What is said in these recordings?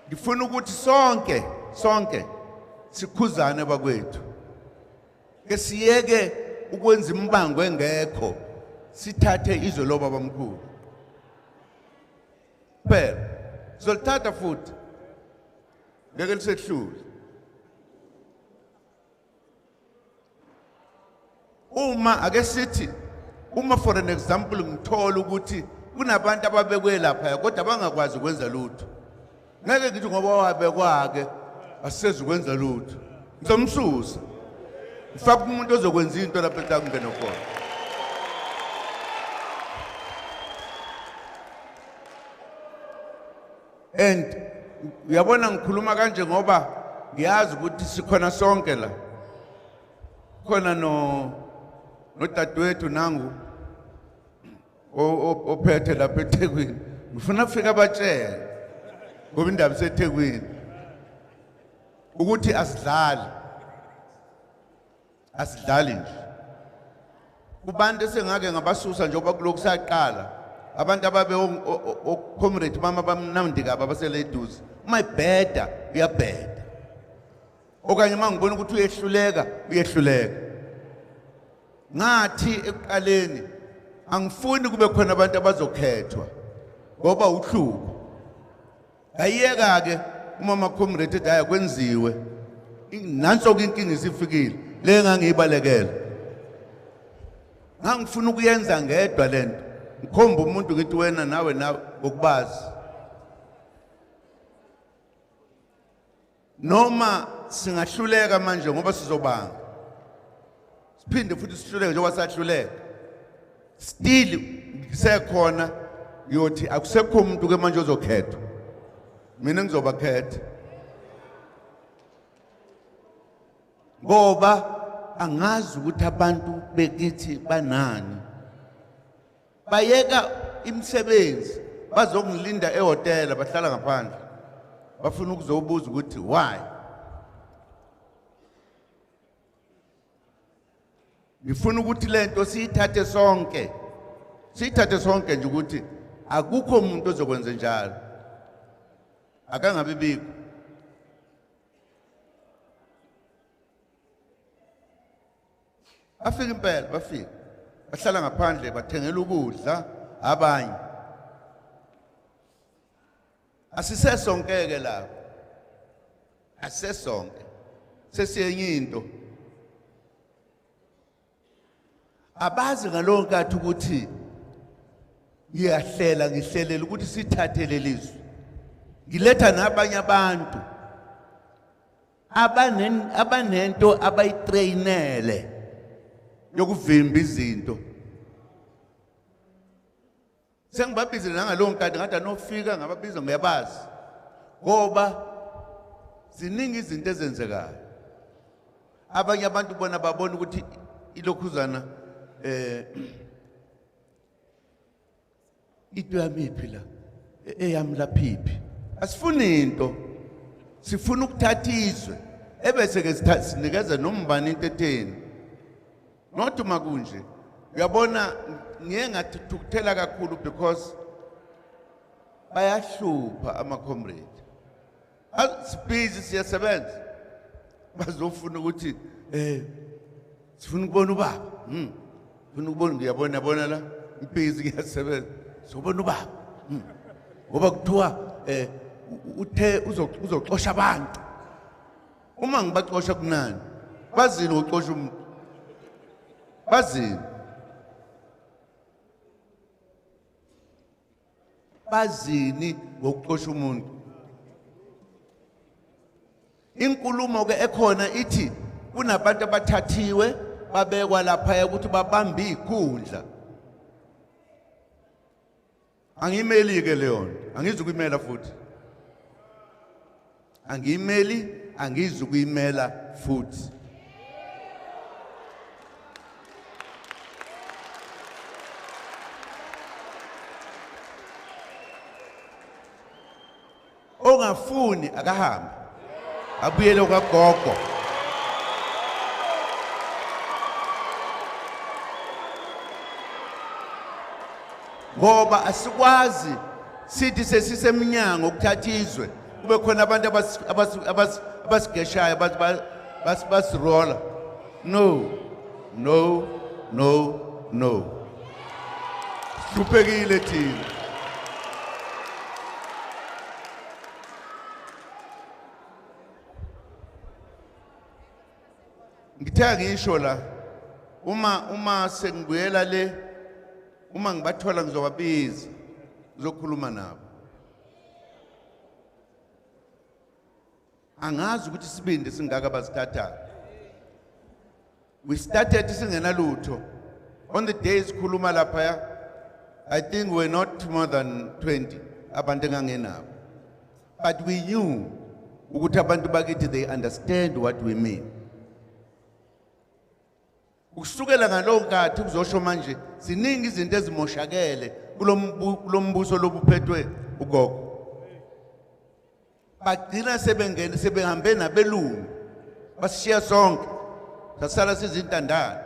Ngifuna ukuthi sonke sonke sikhuzane bakwethu. Ke siyeke ukwenza imibango engekho, sithathe izwe lobabamkhulu. Phela sizolithatha futhi, ngeke lisehlule. Uma ake sithi, uma for an example ngithola ukuthi kunabantu ababekwe lapha kodwa bangakwazi ukwenza lutho, ngeke ngithi ngoba wabekwa-ke asisezi ukwenza lutho, ngizomsusa ngifake umuntu ozokwenza into lapho etakungena khona. And uyabona ngikhuluma kanje ngoba ngiyazi ukuthi sikhona sonke la, khona no nodadewethu nangu ophethe lapha eThekwini. Ngifuna afike abatshele ngoba indaba iseThekwini ukuthi asidlali, asidlali nje. Kubantu esengake ngabasusa njengoba kulokhu saqala, abantu ababe o-comrade mama bamnandi kabi abasele eduze, uma ibheda uyabheda, okanye uma ngibona ukuthi uyehluleka uyehluleka. Ngathi ekuqaleni angifuni kube khona abantu abazokhethwa ngoba uhlupho. Ayiyeka-ke uma ama-comrade ethi hhayi kwenziwe, nanso-ke inkinga isifikile le engangiyibalekela. Ngangifuna ukuyenza ngedwa le nto, ngikhomba umuntu ngithi wena nawe nawe ngokubazi. Noma singahluleka manje ngoba sizobanga siphinde futhi sihluleke njengoba sahluleka, still ngisekhona. Ngiyothi akusekho umuntu ke manje ozokhethwa, mina ngizobakhetha ngoba angazi ukuthi abantu bekithi banani. Bayeka imisebenzi bazongilinda ehhotela, bahlala ngaphandle bafuna ukuzobuza ukuthi why. Ngifuna ukuthi lento siyithathe sonke, siyithathe sonke nje ukuthi akukho umuntu ozokwenza njalo, akangabi bikho. Bafika impela, bafika bahlala ngaphandle, bathengela ukudla abanye. Asisesonkeke lapho, asisesonke, sesiyenye into. Abazi ngalowo nkathi ukuthi ngiyahlela, ngihlelela ukuthi sithathe lelizwe, ngiletha nabanye abantu abanento abayitrainele yokuvimba izinto. Sengibabizile nangalowo nkathi, ngathi anofika, ngababiza ngiyabazi ngoba ziningi izinto ezenzekayo. Abanye abantu bona babona ukuthi ilokhuzana into yami iphi la, eyami laphiphi. Asifuni into, sifuna ukuthatha izwe ebese ke sinikeza nombani into etheni. Not uma kunje, uyabona ngiye ngathukuthela kakhulu because bayahlupha ama-comrade. Sibhizi siyasebenza, bazofuna ukuthi sifuna ukubona ubaba. Funa ukubona, ngiyabona, yabona la ngibhizi ngiyasebenza, sizobona ubaba. Ngoba kuthiwa uthe uzoxosha abantu. Uma ngibaxosha kunani? Bazini ukuxosha umuntu? Bazini? Bazini ngokuxosha umuntu? Inkulumo ke ekhona ithi kunabantu abathathiwe babekwa lapha ukuthi babambe ikhundla. Angiyimeli ke leyo nto, angizukuyimela futhi. Angiyimeli, angizukuyimela futhi. Ongafuni akahambe abuyele kwagogo. Ngoba asikwazi sithi sesisemnyango ukuthatha izwe Kube khona abantu abasigeshayo, basirola. No, no, no, no. Sihluphekile thina. Ngithe ngisho la, uma sengibuyela le, uma ngibathola ngizobabiza, ngizokhuluma nabo. Angazi ukuthi isibindi singaka basithatha. We started singenalutho. On the days khuluma lapha, I think we're not more than 20 abantu engangenabo. But we knew ukuthi abantu bakithi they understand what we mean. Ukusukela ngalowo nkathi kuzosho manje ziningi izinto ezimoshakele kulombuso lobuphethwe ugogo. Bagcina sebengene sebehambe nabelungu, basishiya sonke, sasala sizintandane.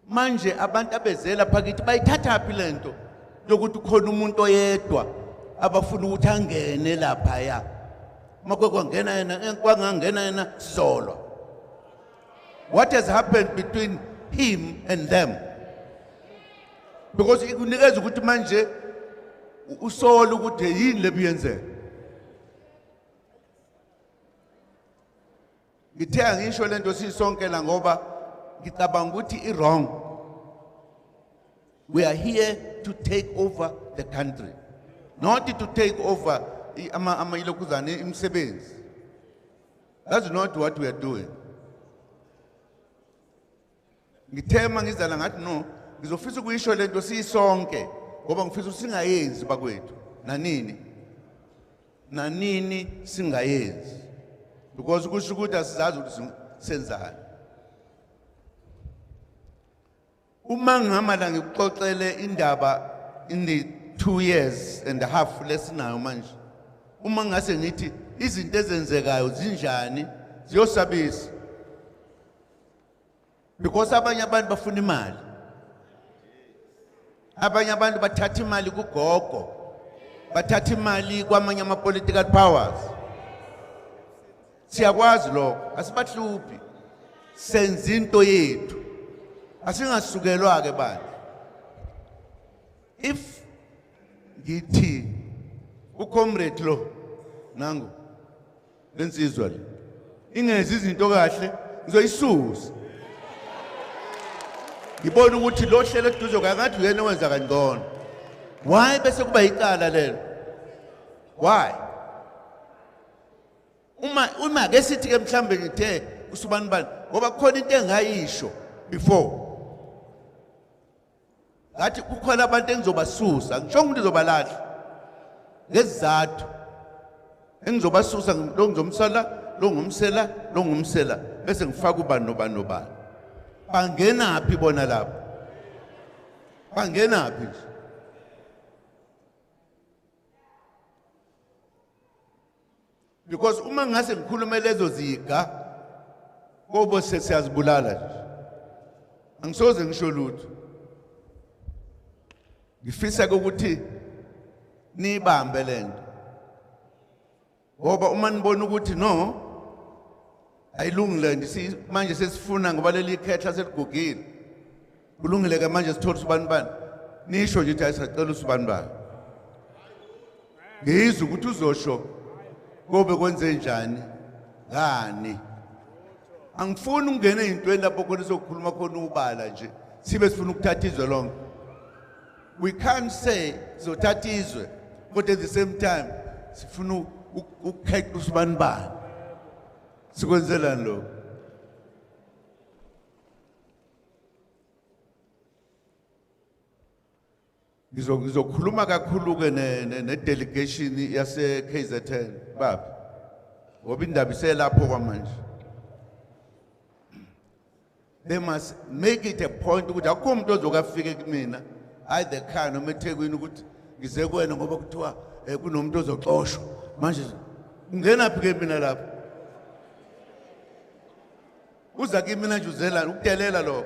Manje abantu abezela phakathi bayithathaphi lento yokuthi khona umuntu oyedwa abafuna ukuthi angene laphaya? Makwe kwangena yena, kwangangena yena sizolwa. What has happened between him and them? Because ikunikeza ukuthi manje usole ukuthi yini lebiyenzeka. Ngithe angisho lento sisonke la ngoba ngicabanga ukuthi i wrong. We are here to take over the country, not to take over ama ilokuzane imisebenzi. That's not what we are doing. Ngithema ngizala ngathi no, ngizofisa ukuyisho lento sisonke ngoba ngifisa singayenzi bakwethu nanini. Nanini singayenzi. Because kusho ukuthi asizazi ukuthi senzani. Uma ngihamba la ngikuxoxele indaba in the 2 years and a half lesinayo manje. Uma ngase ngithi izinto ezenzekayo zinjani ziyosabisa. Because abanye abantu bafuna imali. Abanye abantu bathatha imali kugogo. Bathatha imali kwamanye ama political powers. Siyakwazi lokho, asibahluphi. Senza into yethu. Asingasukelwa ke bandla. If ngithi ucomrade lo nangu lensizwa le ingezi izinto kahle, ngizoyisusa. Ngibona ukuthi lo hlelo eduze kwayo ngathi uyena owenza kangcono. Why bese kuba icala lelo? Why? Uma ke sithi ke mhlambe ngithe usubani bani, ngoba kukhona into engayisho before. Ngathi kukhona abantu engizobasusa, ngisho ukuthi ngizobalahla ngezizathu engizobasusa, lo ngizomsala, lo ngumsela, lo ngumsela, bese ngifaka ubani nobani nobani. Bangenaphi bona lapho? Bangenaphi nje? Because uma ngase ngikhulume lezo ziga kobo sesiyazibulala nje. Angisoze ngisho lutho. Ngifisa ukuthi nibambe lento. Ngoba uma nibona ukuthi no ayilungile nje, manje sesifuna ngoba leli khehla seligugile. Kulungile ke manje sithola usibani bani. Nisho nje ukuthi ayisacela usibani bani. Ngizwe ukuthi uzosho kobe kwenze njani ngani. Angifuni ukungena ezintweni lapho khona sokukhuluma khona ubala nje sibe sifuna ukuthatha izwe lonke. We can't say sizothatha izwe kodwa at the same time sifuna ukukhetha usibani bani. Sikwenzelani lokho? Ngizokhuluma kakhulu ke ne delegation yase KZN baba, ngoba indaba iselapho kwamanje. They must make it a point ukuthi akukho umuntu ozokafika kumina either ekhaya noma eThekwini ukuthi ngize kuwena ngoba kuthiwa kunomuntu ozoxoshwa. Manje ungenaphi ke mina lapho? Uza kimi nje uzela ukudelela lokho.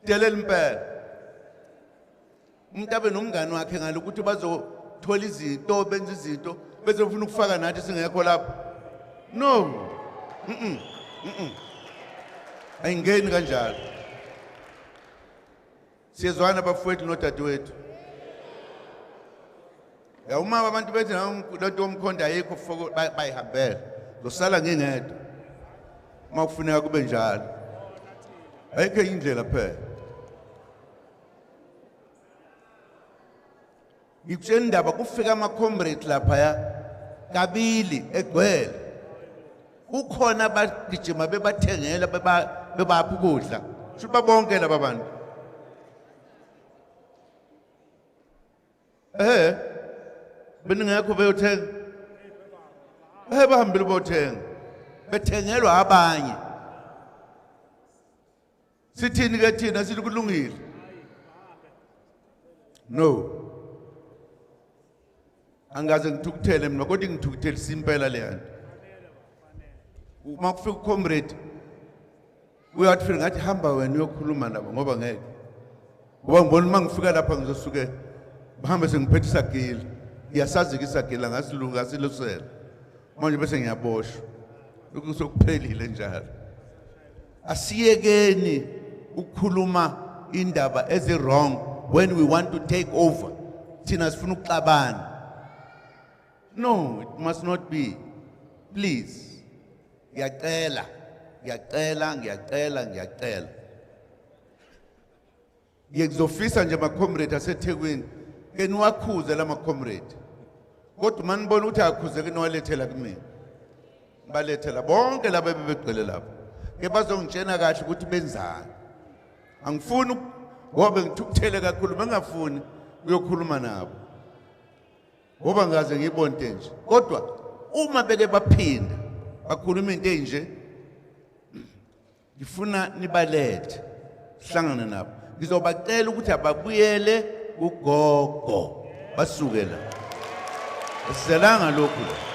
Delela impela. Umuntu abe nomngani wakhe ngalokuthi bazo Thola izinto, benza izinto, bese ufuna ukufaka nathi singekho lapho. No. Ayingeni kanjalo. Siyezwana bafowethu nodadewethu. Ya, uma abantu bethi lento yomkhonto ayikho, bayihambela. Ngosala ngingedwa. Uma kufuneka kube njalo. Ayikho indlela phela. Ngikutshela indaba, kufika ama-comrade laphaya kabili egcwele. Kukhona abagijima bebathengela, bebapha ukudla. Shuthi babonke laba bantu. Beningekho beyothenga. Bahambile bothenga. Bethengelwa abanye. Sithini ke thina? Sithi kulungile. No. Angaze ngithukuthele mina, kodwa ngithukuthelisa impela le nto. Uma kufika ucomrade uyathi fika, ngathi hamba wena uyokhuluma nabo, ngoba ngeke. Ngoba ngibona uma ngifika lapha ngizosuke bahambe sengiphethe isagila. Ngiyasazi ke isagila, ngasiluka ngasilusela. Manje bese ngiyaboshwa. Lokhu sokuphelile njalo. Asiyekeni ukukhuluma indaba ezi wrong when we want to take over. Thina sifuna ukuxabana. No, it must not be. Please. Ngiyacela, ngiyacela, ngiyacela, ngiyacela. Ngizofisa nje ama-comrade aseThekwini ke niwakhuze lama comrade. Kodwa uma nibona ukuthi akhuzeke, niwalethela kumina. Balethela bonke laba bebegcwele lapha. Ke bazongitshena kahle ukuthi benzani. Angifuni ngoba ngithukuthele kakhulu, bengafuni uyokhuluma nabo. Ngoba ngaze ngiyibone nje. Kodwa uma beke baphinda bakhuluma into enje, ngifuna nibalethe sihlangane nabo. Ngizobacela ukuthi ababuyele kugogo, basuke la. Sizelanga lokhu la.